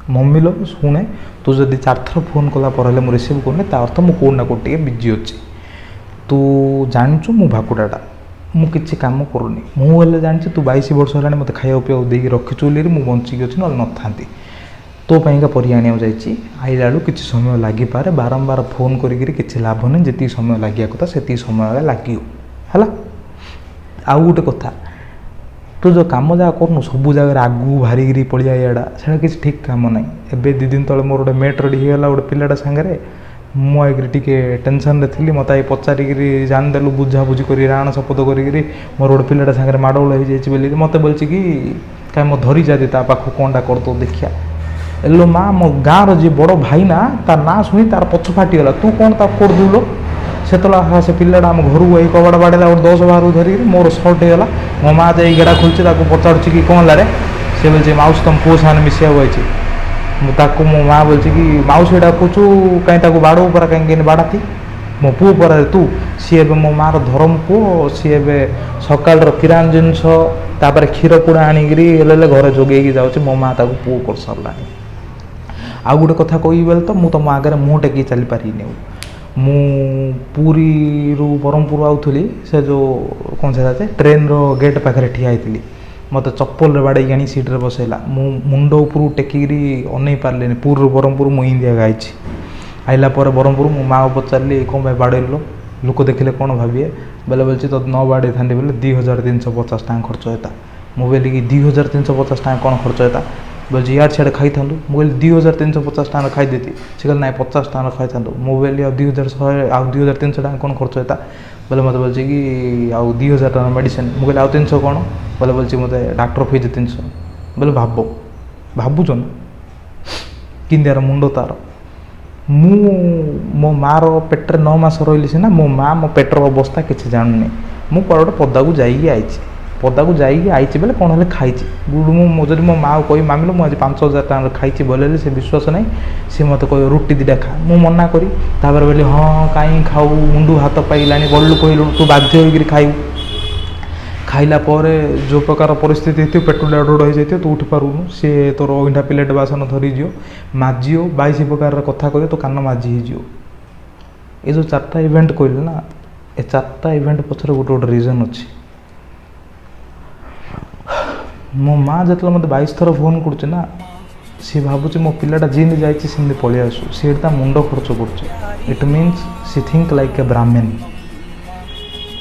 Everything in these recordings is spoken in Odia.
ମମ୍ମି ଲୋ, ଶୁଣେ, ତୁ ଯଦି ଚାରିଥର ଫୋନ୍ କଲା ପରେ ହେଲେ ମୁଁ ରିସିଭ୍ କରୁନି, ତା ଅର୍ଥ ମୁଁ କେଉଁଠି ନା କେଉଁଠି ଟିକେ ବିଜି ଅଛି। ତୁ ଜାଣିଛୁ ମୁଁ ଭାକୁଟାଟା, ମୁଁ କିଛି କାମ କରୁନି। ମୁଁ ହେଲେ ଜାଣିଛି ତୁ 22 ବର୍ଷ ହେଲାଣି ମୋତେ ଖାଇବାକୁ ପିଇବାକୁ ଦେଇକି ରଖିଛୁ ବୋଲିରି ମୁଁ ବଞ୍ଚିକି ଅଛି, ନହେଲେ ନଥାନ୍ତି। ତୋ ପାଇଁକା ପରିବା ଆଣିବାକୁ ଯାଇଛି, ଆଇଲା ବେଳକୁ କିଛି ସମୟ ଲାଗିପାରେ। ବାରମ୍ବାର ଫୋନ୍ କରିକିରି କିଛି ଲାଭ ନାହିଁ। ଯେତିକି ସମୟ ଲାଗିବା କଥା ସେତିକି ସମୟ ଲାଗିବ, ହେଲା? ଆଉ ଗୋଟେ କଥା, ତୁ ଯେଉଁ କାମ ଯାହା କରୁନୁ, ସବୁ ଜାଗାରେ ଆଗକୁ ବାହାରିକିରି ପଳିଆ ଇଆଡ଼ା, ସେଇଟା କିଛି ଠିକ୍ କାମ ନାହିଁ। ଏବେ 2 ଦିନ ତଳେ ମୋର ଗୋଟେ ମେଟ୍ ରେଡ଼ି ହେଇଗଲା ଗୋଟେ ପିଲାଟା ସାଙ୍ଗରେ। ମୁଁ ଆଇକିରି ଟିକେ ଟେନସନ୍ରେ ଥିଲି। ମୋତେ I ପଚାରିକିରି ଜାଣିଦେଲୁ, ବୁଝାବୁଝି କରି, ରାଣ ଶପଥ କରିକିରି ମୋର ଗୋଟେ ପିଲାଟା ସାଙ୍ଗରେ ମାଡ଼ଗୋଳ ହେଇଯାଇଛି ବୋଲି ମୋତେ ବୋଲିଛି କି କାଇଁ ମୋ ଧରି ଯାଦି ତା ପାଖକୁ, କ'ଣଟା କରିଦେଉ ଦେଖିଆ। ଏଲୋ ମା, ମୋ ଗାଁର ଯିଏ ବଡ଼ ଭାଇନା, ତା ନାଁ ଶୁଣି ତାର ପଛ ଫାଟିଗଲା। ତୁ କ'ଣ ତାକୁ କରିଦେଲୁ ଲୋ? ସେତେବେଳେ ସେ ପିଲାଟା ଆମ ଘରକୁ I କବାଟ ବାଡ଼େଇଲା ଗୋଟେ ଦଶ ବାରକୁ ଧରିକିରି। ମୋର ସର୍ଟ ହେଇଗଲା। ମୋ ମା ଯାଇ ଗେଡ଼ା ଖୋଲୁଛି, ତାକୁ ପଚାରୁଛି କି କ'ଣ ହେଲା ରେ? ସେ ବୋଲଛି, ମାଉସୀ, ତମ ପୁଅ ସାଙ୍ଗରେ ମିଶିବାକୁ ଆଇଛି। ମୁଁ ତାକୁ, ମୋ ମା ବୋଲଛି କି ମାଉସୀ ଡାକୁଛୁ କାହିଁ, ତାକୁ ବାଡ଼ଉ ପରା, କାହିଁକି ବାଡ଼ାତି ମୋ ପୁଅ ପରାରେ ତୁ। ସିଏ ଏବେ ମୋ ମାଆର ଧରମ ପୁଅ। ସିଏ ଏବେ ସକାଳର କିରାନ ଜିନିଷ, ତାପରେ କ୍ଷୀର ପୁଡ଼ା ଆଣିକିରି ହେଲେ ହେଲେ ଘରେ ଯୋଗେଇକି ଯାଉଛି। ମୋ ମା ତାକୁ ପୁଅ କରିସାରିଲାଣି। ଆଉ ଗୋଟେ କଥା କହିବି ବୋଲେ ତ ମୁଁ ତମ ଆଗରେ ମୁହଁ ଟେକିକି ଚାଲିପାରିବିନି। ଆଉ ମୁଁ ପୁରୀରୁ ବ୍ରହ୍ମପୁର ଆଉଥିଲି, ସେ ଯେଉଁ କ'ଣ ସେଟା ଯେ ଟ୍ରେନ୍ର ଗେଟ୍ ପାଖରେ ଠିଆ ହେଇଥିଲି, ମୋତେ ଚପଲରେ ବାଡ଼େଇକି ଆଣି ସିଟ୍ରେ ବସେଇଲା। ମୁଁ ମୁଣ୍ଡ ଉପରକୁ ଟେକିକିରି ଅନେଇ ପାରିଲିନି। ପୁରୀରୁ ବ୍ରହ୍ମପୁର ମୁଁ ଇନ୍ଦିଆ ଗାଇଛି। ଆଇଲା ପରେ ବ୍ରହ୍ମପୁର ମୁଁ ମାଆକୁ ପଚାରିଲି, କ'ଣ ପାଇଁ ବାଡ଼େଇଲୁ? ଲୋକ ଦେଖିଲେ କ'ଣ ଭାବିବେ? ବେଲେ ବୋଲଛି, ତୋତେ ନ ବାଡ଼େଇଥାନ୍ତି ବୋଲେ 2350 ଟଙ୍କା ଖର୍ଚ୍ଚ ହେତା। ମୁଁ କହିଲି କି 2350 ଟଙ୍କା କ'ଣ ଖର୍ଚ୍ଚ ହେତା? ବୋଲଛି, ଇଆଡ଼େ ସିଆଡ଼େ ଖାଇଥାନ୍ତୁ। ମୁଁ କହିଲି, 2350 ଟଙ୍କାର ଖାଇଦେଇତି। ସେ କହିଲେ, ନାଇଁ, 50 ଟଙ୍କାର ଖାଇଥାନ୍ତୁ। ମୁଁ କହିଲି, ଆଉ 2100, ଆଉ 2300 ଟଙ୍କା କ'ଣ ଖର୍ଚ୍ଚ ହେତା? ବୋଲେ ମୋତେ ବୋଲଛି କି ଆଉ 2000 ଟଙ୍କା ମେଡ଼ିସିନ୍। ମୁଁ କହିଲି, ଆଉ 300 କ'ଣ? ବୋଲେ ବୋଲଛି, ମୋତେ ଡାକ୍ତର ଫିଜ୍ 300। ବୋଲେ ଭାବ, ଭାବୁଛ ନା କିନ୍ଦିଆର ମୁଣ୍ଡ ତାର? ମୁଁ ମୋ ମାଆର ପେଟରେ 9 ମାସ ରହିଲି ସିନା, ମୋ ମାଆ ମୋ ପେଟର ଅବସ୍ଥା କିଛି ଜାଣୁନି। ମୁଁ କୁଆଡ଼େ ଗୋଟେ ପଦାକୁ ଯାଇକି ଆଇଛି। ପଦାକୁ ଯାଇକି ଆଇଛି ବେଲେ କ'ଣ ହେଲେ ଖାଇଛି। ମୁଁ ଯଦି ମୋ ମାଆକୁ କହିବି, ମାମିଲୋ, ମୁଁ ଆଜି 5000 ଟଙ୍କାର ଖାଇଛି ବୋଲେ ହେଲେ ସେ ବିଶ୍ୱାସ ନାହିଁ। ସେ ମୋତେ କହିବ, ରୁଟି ଦୁଇଟା ଖା। ମୁଁ ମନା କରି ତାପରେ ବୋଇଲି, ହଁ, କାହିଁ ଖାଉ, ମୁଣ୍ଡୁ ହାତ ପାଇଲାଣି, ବଡ଼ ଲୋକ କହିଲୁ, ତୁ ବାଧ୍ୟ ହୋଇକିରି ଖାଇବୁ। ଖାଇଲା ପରେ ଯେଉଁ ପ୍ରକାର ପରିସ୍ଥିତି ହେଇଥିବ, ପେଟ ଡେଡ଼ ହେଇଯାଇଥିବ, ତୁ ଉଠି ପାରୁନୁ, ସିଏ ତୋର ଅଇଁଠା ପ୍ଲେଟ୍ ବାସନ ଧରିଯିବ, ମାଜିବ, 22 ପ୍ରକାରର କଥା କହିବ, ତୋ କାନ ମାଜି ହେଇଯିବ। ଏ ଯେଉଁ ଚାରିଟା ଇଭେଣ୍ଟ କହିଲି ନା, ଏ ଚାରିଟା ଇଭେଣ୍ଟ ପଛରେ ଗୋଟେ ଗୋଟେ ରିଜନ୍ ଅଛି। ମୋ ମା ଯେତେବେଳେ ମୋତେ 22 ଥର ଫୋନ୍ କରୁଛି ନା, ସିଏ ଭାବୁଛି ମୋ ପିଲାଟା ଯେମିତି ଯାଇଛି ସେମିତି ପଳେଇ ଆସୁ। ସିଏ ତା ମୁଣ୍ଡ ଖର୍ଚ୍ଚ କରୁଛି। It means she think like a Brahmin.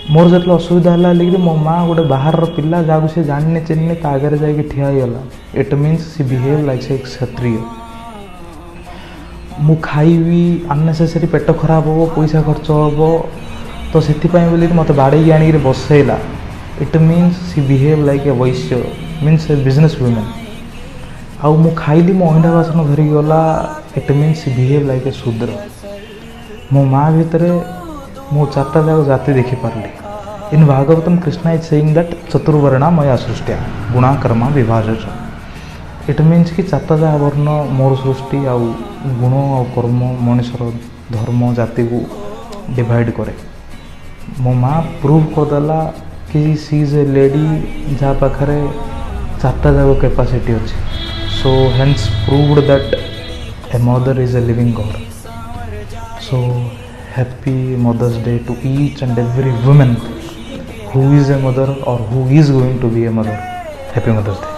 ମୋର ଯେତେବେଳେ ଅସୁବିଧା ହେଲା ବୋଲିକିରି ମୋ ମା ଗୋଟେ ବାହାରର ପିଲା, ଯାହାକୁ ସେ ଜାଣିନି ଚିହ୍ନିନି, ତା ଆଗରେ ଯାଇକି ଠିଆ ହେଇଗଲା। It means she behave like ସେ କ୍ଷତ୍ରିୟ। ମୁଁ ଖାଇବି, ଅନନେସେସରି ପେଟ ଖରାପ ହେବ, ପଇସା ଖର୍ଚ୍ଚ ହେବ, ତ ସେଥିପାଇଁ ବୋଲିକି ମୋତେ ବାଡ଼େଇକି ଆଣିକିରି ବସେଇଲା। It means she behave like a Vaishya, means a business women. ଆଉ ମୁଁ ଖାଇଲି, ମୋ ଅଇଁଠା ବାସନ ଧରିକି ଗଲା। It means she behave like a Shudra. ମୋ ମା ଭିତରେ ମୁଁ ଚାରିଟା ଯାକ ଜାତି ଦେଖିପାରିଲି। In Bhagavatam, Krishna is saying that ଚତୁର୍ବର୍ଣ୍ଣ ମୟା ସୃଷ୍ଟ୍ୟା ଗୁଣା କର୍ମ ବିଭାଜକ। It means କି ଚାରିଟା ଯାହା ବର୍ଣ୍ଣ ମୋର ସୃଷ୍ଟି, ଆଉ ଗୁଣ ଆଉ କର୍ମ ମଣିଷର ଧର୍ମ ଜାତିକୁ ଡିଭାଇଡ଼ କରେ। ମୋ ମା ପ୍ରୁଭ୍ କରିଦେଲା କି ସି is a lady ଯାହା ପାଖରେ ଚାରିଟା ଯାକ କାପାସିଟି ଅଛି। So hence proved that a mother is a living God. So happy Mother's Day to each and every woman who is a mother or who is going to be a mother. Happy Mother's Day.